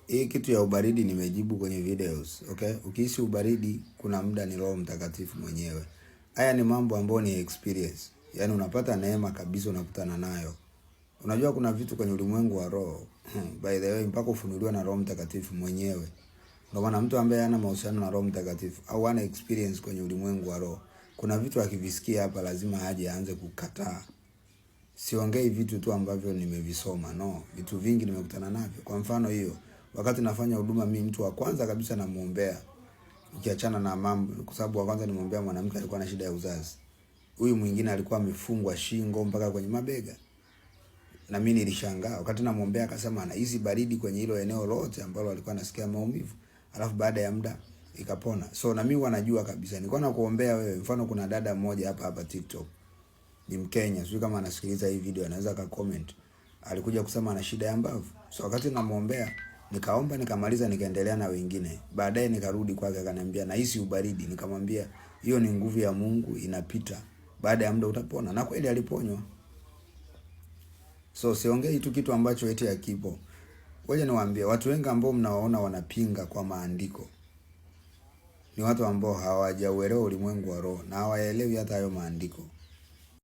Hii kitu ya ubaridi nimejibu kwenye videos, okay? Ukihisi ubaridi kuna muda ni Roho Mtakatifu mwenyewe. Haya ni mambo ambayo ni experience. Yaani unapata neema kabisa unakutana nayo. Unajua kuna vitu kwenye ulimwengu wa roho, by the way, mpaka ufunuliwe na Roho Mtakatifu mwenyewe. Ndio maana mtu ambaye hana mahusiano na Roho Mtakatifu au hana experience kwenye ulimwengu wa roho, kuna vitu akivisikia hapa lazima aje aanze kukataa. Siongei vitu tu ambavyo nimevisoma, no, vitu vingi nimekutana navyo. Kwa mfano hiyo, wakati nafanya huduma mimi mtu wa kwanza kabisa namuombea, ukiachana na mambo, kwa sababu wa kwanza nimuombea mwanamke alikuwa na shida ya uzazi. Huyu mwingine alikuwa amefungwa shingo mpaka kwenye mabega. Na mimi nilishangaa wakati namuombea, akasema anahisi baridi kwenye hilo eneo lote ambalo alikuwa anasikia maumivu. Alafu baada ya muda ikapona. So na mimi wanajua kabisa. Nilikuwa nakuombea wewe. Mfano kuna dada mmoja hapa hapa TikTok. Ni Mkenya, sijui kama anasikiliza hii video anaweza ka comment. Alikuja kusema ana shida ya mbavu. So wakati namuombea, nikaomba nikamaliza nikaendelea na wengine. Baadaye nikarudi kwake akaniambia nahisi ubaridi. Nikamwambia hiyo ni nguvu ya Mungu inapita. Baada ya muda utapona. Na kweli aliponywa. So siongei tu kitu ambacho eti hakipo. Ngoja niwaambie watu wengi ambao mnawaona wanapinga kwa maandiko ni watu ambao hawajauelewa ulimwengu wa roho na hawaelewi hata hayo maandiko.